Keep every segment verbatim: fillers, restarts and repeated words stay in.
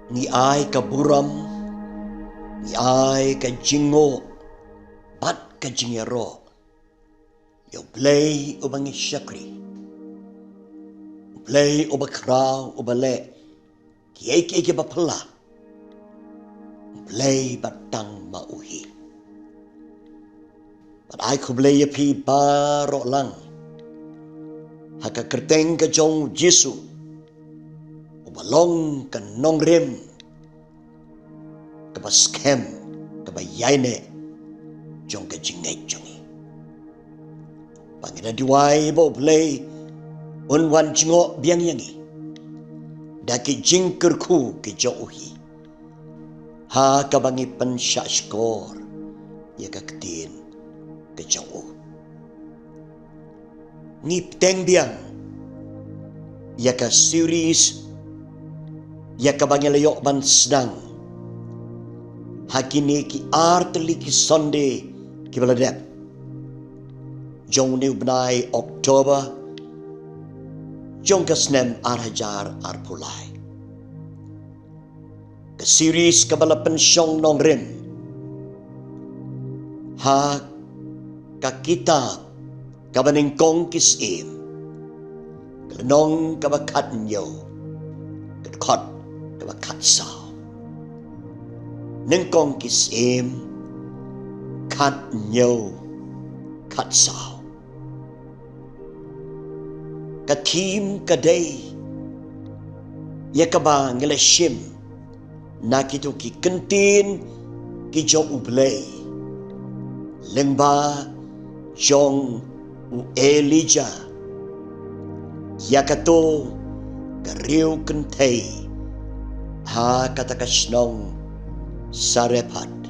Ngi ai ka burom, ngi ai ka jingnguh bad ka jingïaroh ïa U Blei uba ngi shakri, U Blei uba khraw, uba leh kiei kiei kiba phylla, U Blei ba tang ma U hi. Bad ai khublei ïa phi baroh lang ha ka kyrteng ka jong U Jisu, uba long ka nongrim kaba skhem, kaba ïaineh jong ka jingngeit jong ngi. Ba ngi da duwai ba U Blei un wan jngoh biang ïa ngi da ki jingkyrkhu ki jong U hi, ha kaba ngi pynshah shkor ïa ka ktien ka jong U. Ngi bteng biang ïa ka series ïa kaba ngi la ïoh ban sdang ha kine ki ar tylli ki Sunday kiba la dep jong une u bnai October jong ka snem ar hajar arphew lai. Ka series kaba la pynshong nongrim ha ka kitab kaba Nyngkong ki Syiem, ka lynnong kaba khathynñiew, ka dkhot kaba khatsaw. Nyngkong ki Syiem khathynñiew, khatsaw. Ka theme ka dei ïa kaba ngi la shim na kito ki ktien ki jong U Blei lyngba jong u Elijah ïa kato ka riewkynthei ha kata ka shnong Sarephath.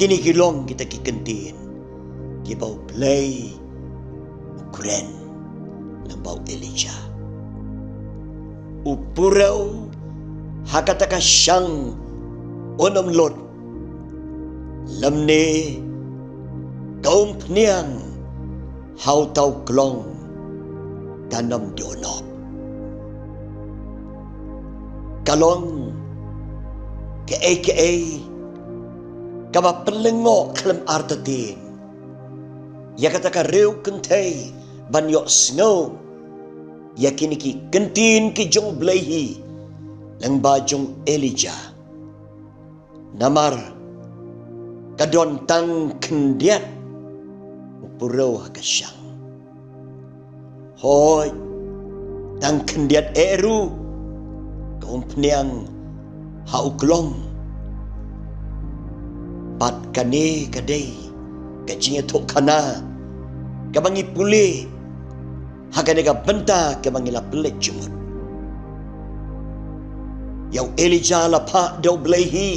Kine ki long kita ki ktien kiba U Blei u kren lyngba u Elijah. U purew ha kata ka shang un ym lut, lymne ka umphniang ha uta u klong kan ym duh noh. Ka long kaei kaei kaba pynlyngngoh khlem artatien ïa kata ka riewkynthei ban ïohsngew ïa kine ki ktien ki jong U Blei hi lyngba jong u Elijah. Namar ka don tang khyndiat u purew ha ka shang. Hooid, tang khyndiat eh ruh ka umphniang ha u klong. Bad kane ka dei ka jingïathuhkhana kaba ngi pule ha kane ka bynta kaba ngi la pynleit jingmut. Ïa u Elijah la phah da U Blei hi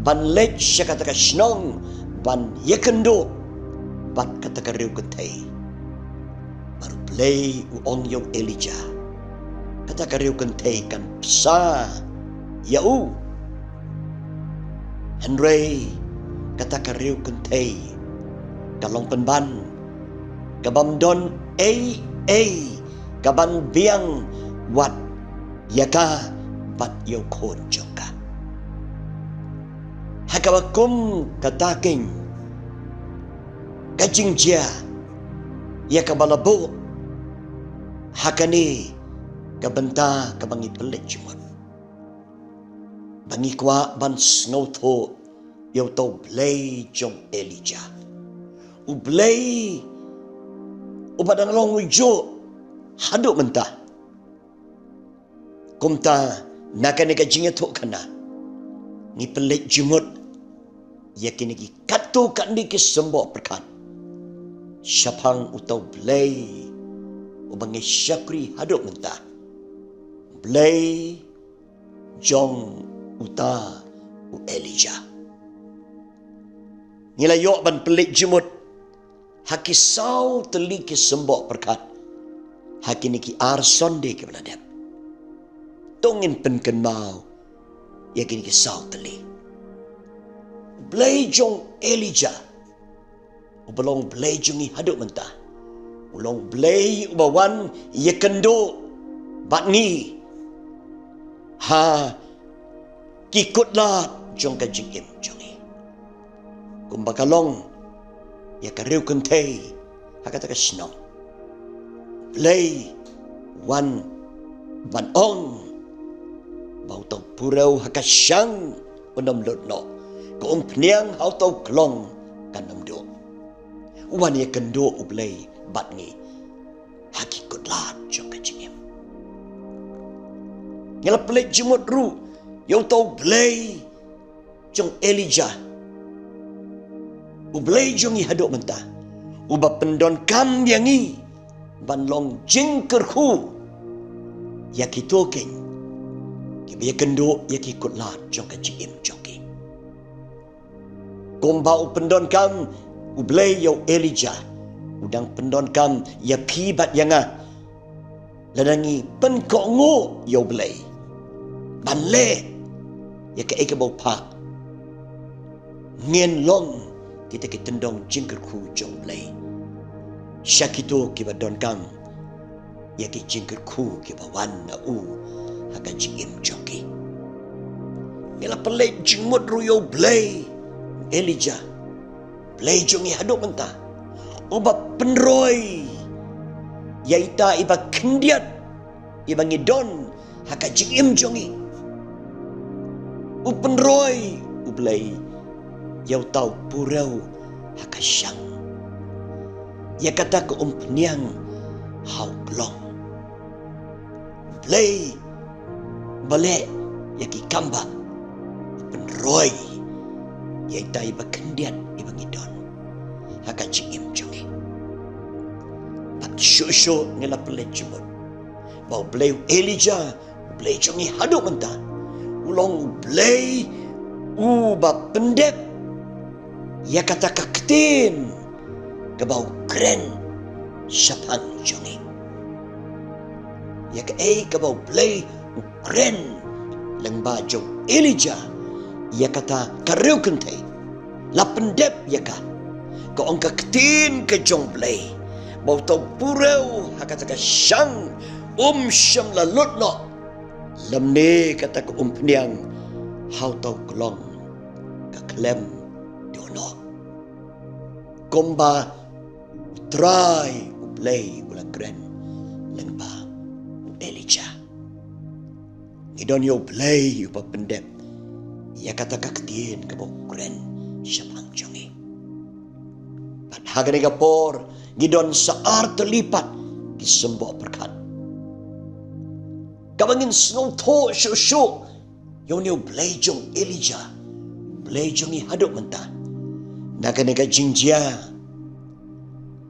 ban leit sha kata ka shnong ban ïakynduh bad kata ka riewkynthei. Bad U Blei u ong ïa u Elijah, kata ka riewkynthei kan bsa ïa u. Hynrei kata ka riewkynthei ka long pynban kabym don ei ei kaban biang wat ïa ka bad ïa u khun jong ka. Ha kaba kum kata keiñ ka jingjia ïa kaba la buh ha kane ka bynta kaba ngi pynleit jingmut. Ba ngi kwah ban sngewthuh ïa uta U Blei jong u Elijah, U Blei uba dang long ujuh haduh mynta. Kumta na kane ka jingïathuhkhana ngi pynleit jingmut ïa kine ki katto katne ki symboh pyrkhat shaphang uta U Blei uba ngi shakri haduh mynta, U Blei jong uta u Elijah. Ngi la ïoh ban pynleit jingmut ha ki saw tylli ki symboh pyrkhat ha kine ki ar Sunday kiba la dep. To ngin pynkynmaw ïa kine ki saw tylli. U Blei jong u Elijah uba long U Blei jong ngi haduh mynta, u long U Blei uba wan ïakynduh bad ngi ha ki kutlad jong ka jingim jong ngi. Kumba ka long ïa ka riew kynthei ha kata ka shnong. Blei u wan ban ong ba uto u purew ha ka shang un ym lut noh. Ka umphniang ha uto u klong kan ym duh. U wan ïakynduh U Blei bad ngi ha ki kutlad jong ka jingim. Ngi la pynleit jingmut ruh ïa uto U Blei jong Elijah, U Blei jong ngi haduh mynta, uba pyndonkam ïa ngi ban long jingkyrkhu ïa kito keiñ kiba ïakynduh ïa ki kutlad jong ka jingim jong ki. Kumba u pyndonkam U Blei ïa u Elijah, u dang pyndonkam ïa phi bad ïa nga. Lada ngi pynkohnguh ïa U Blei ban leh ïa kaei kaba u phah, ngin long kita ki tyndong jingkyrkhu jong U Blei sha kito kiba donkam ïa ki jingkyrkhu kiba wan na u ha ka jingim jong ki. Ngi la pynleit jingmut ruh ïa U Blei Elijah, Blei jong ngi haduh mynta, uba pynroi ïa ita iba khyndiat iba ngi don ha ka jingim jong ngi. U pynroi U Blei ïa uta u purew ha ka shang, ïa kata ka umphniang ha u klong. Blei ba leh ïa ki kambah, u pynroi ïa ita iba khyndiat iba ngi don ha ka jingim jong ngi. Bad shuh shuh ngi la pynleit jingmut ba U Blei u Elijah, U Blei jong ngi haduh mynta, u long U Blei uba pyndep ïa kata ka ktien kaba u kren shaphang jong ngi. Ïa kaei kaba U Blei u kren lyngba jong Elijah, ïa kata ka riew kynthei la pyndep ïa ka. Ka ong ka ktien ka jong U Blei ba uta u purew ha kata ka shang um shym la lut noh, lymne kata ka umphniang ha uta u klong ka khlem duh noh. Kumba U Trai U Blei u la kren lyngba u Elijah, ngi don ïa U Blei uba pyndep ïa kata ka ktien kaba u kren shaphang jong ngi. Bad ha kane ka por ngi don sa ar tylli pat ki symboh pyrkhat kaba ngin sngewthuh shuh shuh ïa une U Blei jong Elijah, Blei jong ngi haduh mynta, na kane ka jingjia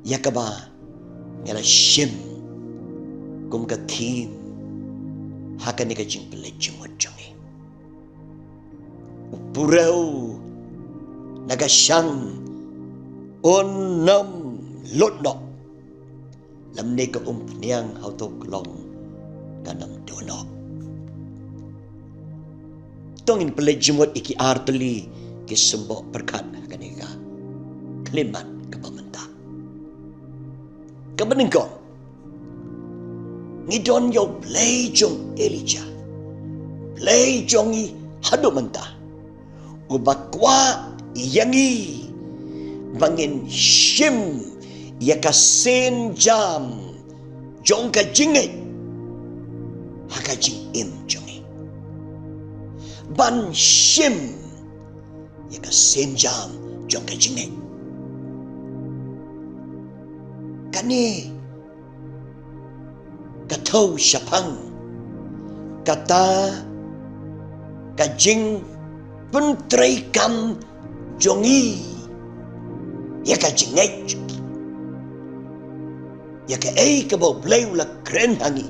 ïa kaba ngi la shim kum ka theme ha kane ka jingpynleit jingmut jong ngi. U purew na ka shang un ym lut noh, lymne ka umphniang ha uta u klong kan ym duh noh. To ngin pynleit jingmut ïa ki ar tylli ki symboh pyrkhat ha kane ka khyllipmat kaba mynta. Kaba nyngkong, ngi don ïa U Blei jong Elijah, Blei jong ngi haduh mynta, uba kwah ïa ngi ba ngin shim ïa ka sienjam jong ka jingngeit ha ka jingim jong ngi. Ban shim ïa ka sienjam jong ka jingngeit. Kane ka thew shaphang kata ka jingpyntreikam jong ngi ïa ka jingngeit jong ngi, ïa kaei kaba U Blei u la kren ha ngi.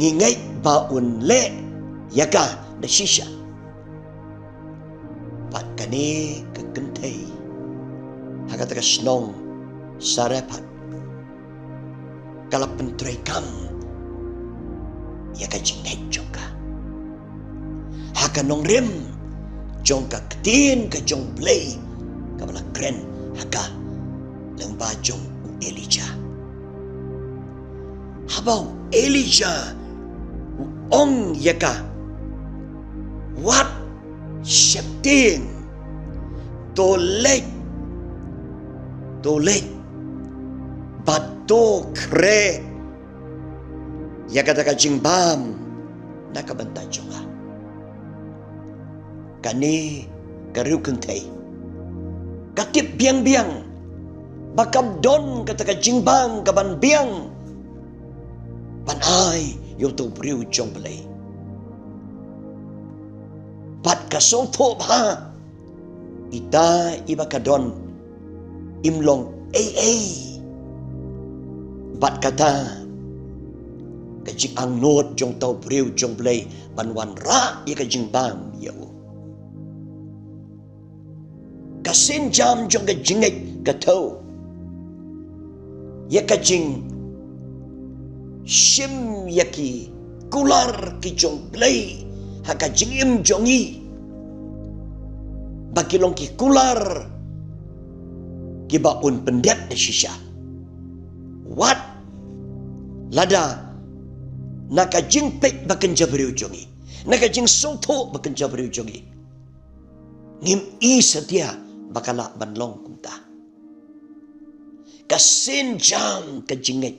Ngi ngeit ba un leh ïa ka da shisha. Bad kane ka kynthei ha kata ka shnong Sarephath ka la pyntreikam ïa ka jingngeit jong ka ha ka nongrim jong ka ktien ka jong U Blei kaba la kren ha ka lyngba jong u Elijah. Haba u Elijah u Ong ïa ka, wat sheptieng, to leit, to leit, bad to khreh ïa kata ka jingbam na ka bynta jong nga. Kane ka riew kynthei ka tip biang biang ba kam don kata ka jingbam kaban biang ban ai ïa uto u briew jong U Blei. Bad ka sngewthuh ba ita iba ka don im long ei ei bad kata ka jingangnud jong uto u briew jong U Blei ban wanrah ïa ka jingbam ïa u. Ka sienjam jong ka jingngeit ka thew ïa ka jingshim ïa ki kular ki jong U Blei ha ka jingim jong ngi, ba ki long ki kular kiba un pyndep da shisha. Wat lada na ka jingpeit ba kynja briew jong ngi, na ka jingsngewthuh ba kynja briew jong ngi, ngim i satia ba ka lah ban long kumta. Ka sienjam ka jingngeit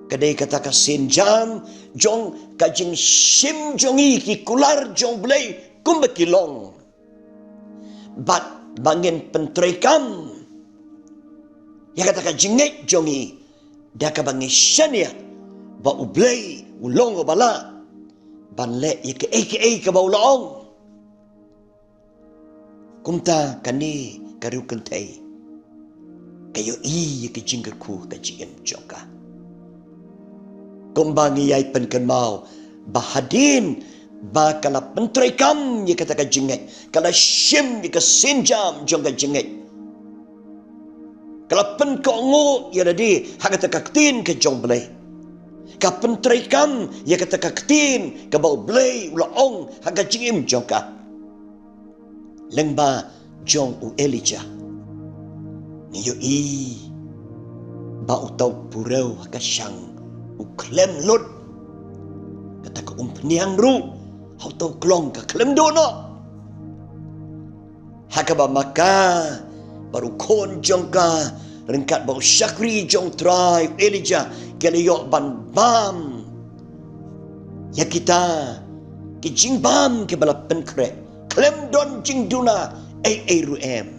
ka dei kata ka sienjam jong ka jingshim jong ngi ki kular jong U Blei kumba ki long. Bad ba ngin pyntreikam ïa kata ka jingngeit jong ngi da kaba ngi shaniah ba U Blei u long uba lah ban leh ïa kaei kaei kaba u la ong. Kumta kane ka riew kynthei ka ïohi ïa ka jingkyrkhu ka jingim jong ka. Kumba ngi ïai pynkynmaw ba hadien ba ka la pyntreikam ïa kata ka jingngeit, ka la shim ïa ka sienjam jong ka jingngeit, ka la pynkohnguh ïa lade ha kata ka ktien ka jong U Blei, ka pyntreikam ïa kata ka ktien kaba U Blei u la ong ha ka jingim jong ka. Lyngba jong u Elijah ngi ïohi ba uto u briew ha ka shang u khlem lut. Kata ka umphniang ruh ha uto u klong ka khlem duh noh. Ha kaba ma ka bad u khun jong ka ryngkat bad u shakri jong U Trai u Elijah ki la ïoh ban bam ïa kita ki jingbam kiba la pynkhreh khlem don jingduna ei ei ruh em.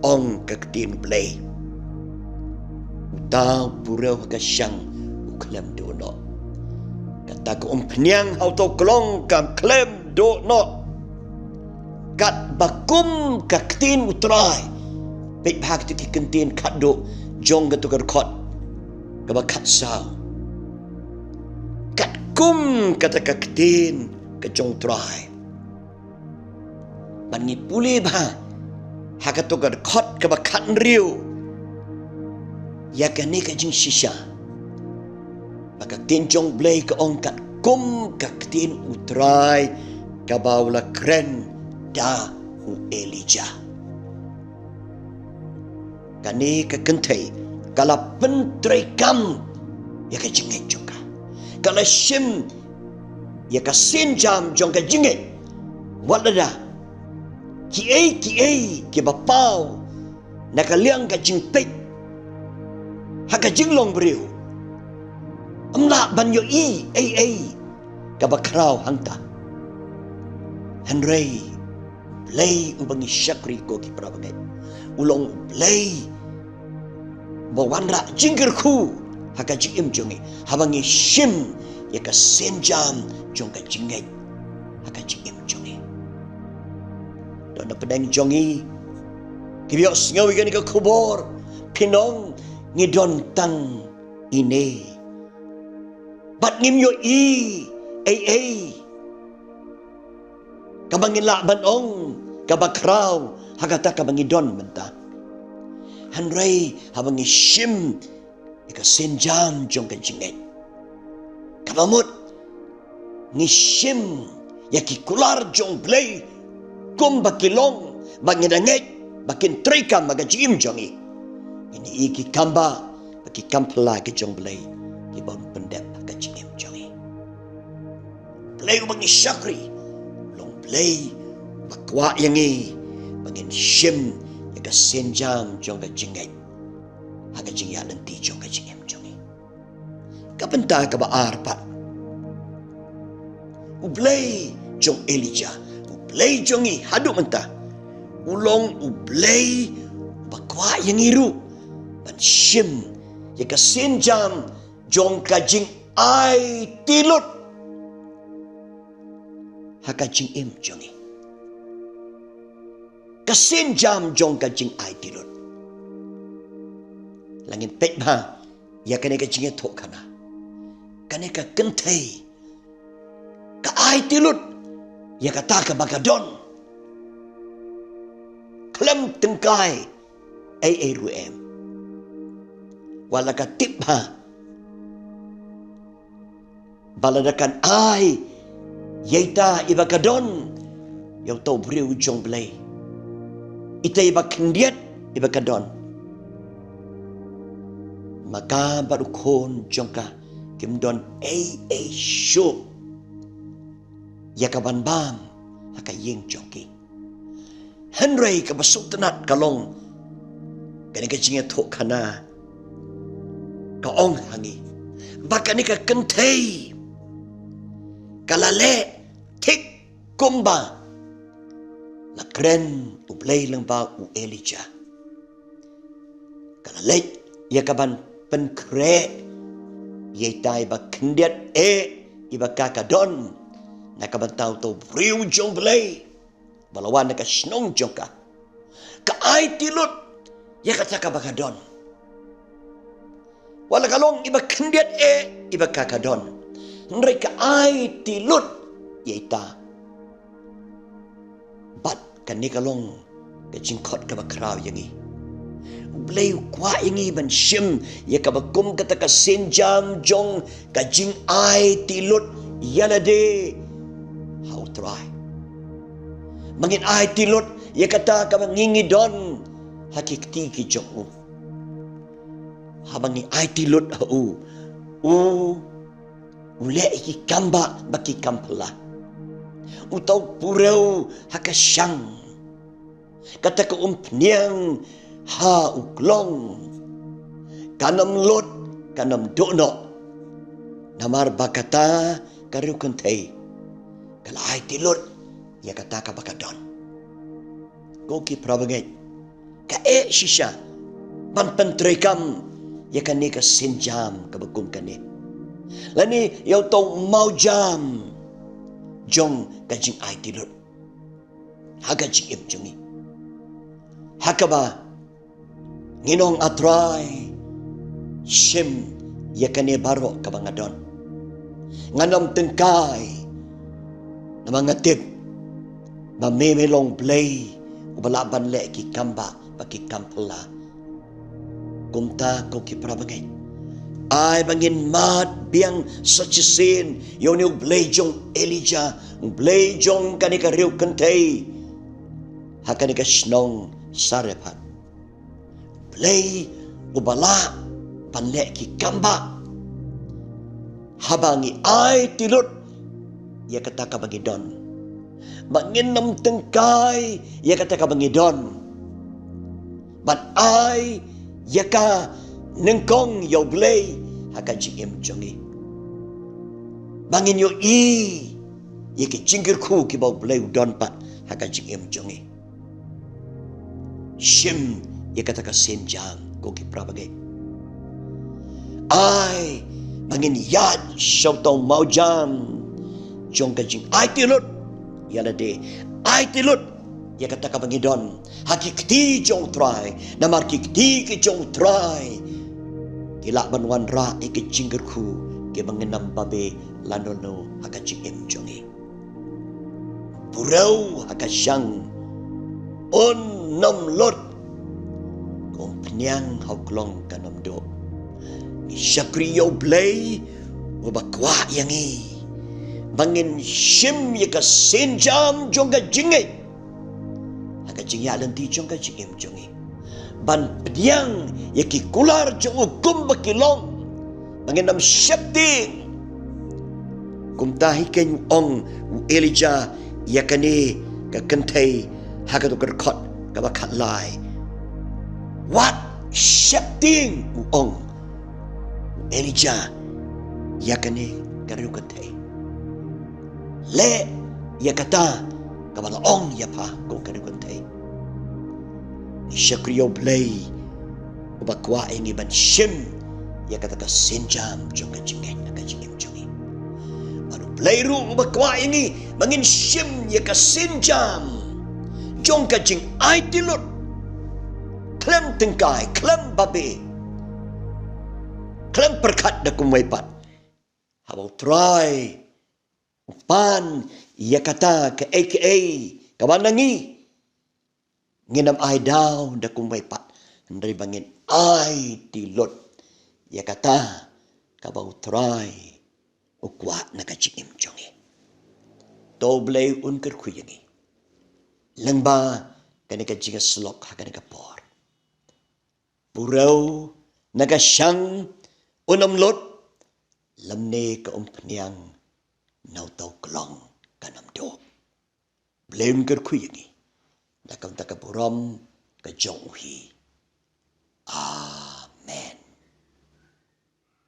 Ong ka ktien Blei, uta u briew ha ka shang u khlem duh noh. Kata ka umphniang ha uto u klong kam khlem duh noh. Katba kum ka ktien U Trai. Peit bha kita ki kyntien khatduh jong kato ka dkhot kaba khatsaw. Katkum kata ka ktien ka jong U Trai. Ban ngi pule bha ha kato ka dkhot kaba khathynriew ïa kane ka jingshisha. Ba ka ktien jong U Blei ka ong katkum ka ktien U Trai kaba u la kren da u Elijah. Kane ka kynthei ka la pyntreikam ïa ka jingngeit jong ka. Ka la shim ïa ka sienjam jong ka jingngeit. Wat lada kiei kiei kiba paw na ka liang ka jingpeit ha ka jinglong briew, ym lah ban ïohi ei ei kaba khraw hangta. Hynrei Blei uba ngi shakri, ko ki para bangeit, u long Blei ba wanrah jingkyrkhu ha ka jingim jong ngi haba ngi shim ïa ka sienjam jong ka jingngeit ha ka jingim jong ngi. Don na pdeng jong ngi kiba ïohsngew ïa kane ka khubor, phin ong ngi don tang ine bad ngim ïohi ei ei kaba ngin lah ban ong kaba khraw ha kata kaba ngi don mynta. Hynrei haba ngi shim ïa ka sienjam jong ka jingngeit, kaba mut ngi shim ïa ki kular jong Blei kumba ki long, ba ngi da ngeit ba kin treikam ha ka jingim jong ngi, ngin ïohi ki kamba bad ki kam phylla ki jong Blei kiba un pyndep ha ka jingim jong ngi. Ei, uba ngi shakri, u long Blei uba kwah ïa ngi ba ngin shim ïa ka sienjam jong ka jingngeit ha ka jingïaid lynti jong ka jingim jong ngi. Ka bynta kaba ar pat, u Blei jong Elijah, u Blei jong ngi haduh mynta, u long u Blei uba kwah ïa ngi ruh ban shim ïa ka sienjam jong ka jingaiti lut ha ka jingim jong ngi. Ka sienjam jong ka jingaiti lut. Lada ngin peit bha ïa kane ka jingïathuhkhana, kane ka kynthei ka aiti lut ïa kata kaba ka don. Khlem tyngkai ei ei ruh em. Wat la ka tip bha ba lada kan ai ïa ita iba ka don, ïa uta u briew jong Blei, ita iba khyndiat iba ka don, ma ka bad u khun jong ka kim don ei ei shuh ïa kaban bam ha ka ïing jong ki. Hynrei kaba sngewtynnat ka long, kane ka jingïathuhkhana ka ong ha ngi ba kane ka kynthei ka la leh thik kumba la kren u Blei lyngba u Elijah. Ka la leh ïa kaban pynkhreh ïa ita iba khyndiat eh iba ka ka don na ka bynta uta u briew jong Blei ba la wan na ka shnong jong ka. Ka aiti lut ïa kata kaba ka don. Wat la ka long iba khyndiat eh iba ka ka don, hynrei ka aiti lut ïa ita. Bad kane ka long ka jingkhot kaba khraw ïa ngi. U Blei u kwah ïa ngi ban shim ïa kaba kum kata ka sienjam jong ka jingaiti lut ïa lade ha u Trai. Ba ngin aiti lut ïa kata kaba ngi ngi don ha ki kti ki jong u. Haba ngi aiti lut ha u, u u leh ïa ki kambah bad ki kam phylla. Uta u purew ha ka shang, kata ka umphniang ha u klong, kan ym lut, kan ym duh noh. Namar ba kata ka riewkynthei ka la aiti lut ïa kata kaba ka don. Ko ki parabangeit, ka eh shisha ban pyntreikam ïa kane ka sienjam kaba kum kane, lane ïa uta u mawjam jong ka jingaiti lut ha ka jingim jong ngi. Ha kaba ngin ong, A Trai, shim ïa kane baroh kaba nga don. Ngan ym tyngkai namar nga tip ba me me long Blei uba lah ban leh ki kambah bad ki kam phylla. Kumta ko ki parabangeit, ai ba ngin mad biang sa shisien ïa une u Blei jong Elijah, u Blei jong kane ka riewkynthei ha kane ka shnong Sarephath. Blei uba lah ban leh ki kambah haba ngi aiti lut ïa kata kaba ngi don. Ba ngin ym tyngkai ïa kata kaba ngi don, ban ai ïa ka nyngkong ïa u Blei ha ka jingim jong ngi. Ba ngin ïohi ïa ki jingkyrkhu kiba u Blei u don pat ha ka jingim jong ngi. Shim ïa kata ka sienjam ko ki parabangeit. Ai ba ngin ïaid sha uta u mawjam jong ka jingaiti lut ïa lade, aiti lut ïa kata kaba ngi don ha ki kti jong u Trai, namar ki kti ki jong u Trai ki lah ban wanrah ïa ki jingkyrkhu kiba ngin ym babe lano lano ha ka jingim jong ngi. Purew ha ka shang un ym lut, ka umphniang ha u klong kan ym duh. Ngi shakri ïa u Blei uba kwah ïa ngi ba ngin shim ïa ka sienjam jong ka jingngeit ha ka jingïaid lynti jong ka jingim jong ngi, ban pdiang ïa ki kular jong u kumba ki long, ba ngin ym sheptieng Kumta hi keiñ u ong u Elijah ïa kane ka kynthei ha ka dkhot kaba khatlai. Wat sheptieng, u ong u Elijah ïa kane ka riewkynthei. Leh ïa kata kaba la ong ïa pha, ko ka riewkynthei. Ngi shakri ïa U Blei uba kwah ïa ngi ban shim ïa kata ka sienjam jong ka jingngeit ha ka jingim jong ngi. Bad U Blei ruh uba kwah ïa ngi ba ngin shim ïa ka sienjam jong ka jingaiti lut khlem tyngkai, khlem babe, khlem pyrkhat da kumwei pat. Haba U Trai u pan ïa kata kaei kaei kaba na ngi, ngin ym ai daw da kumwei pat, hynrei ba ngin aiti lut ïa kata kaba U Trai u kwah na ka jingim jong ngi. To U Blei un kyrkhu ïa ngi lyngba kane ka jingïasyllok ha kane ka por. Burew na ka shang un ym lut, lymne ka umphniang na uta u klong kan ym duh. Blei un kyrkhu ïa ngi da kata ka burom ka jong U hi.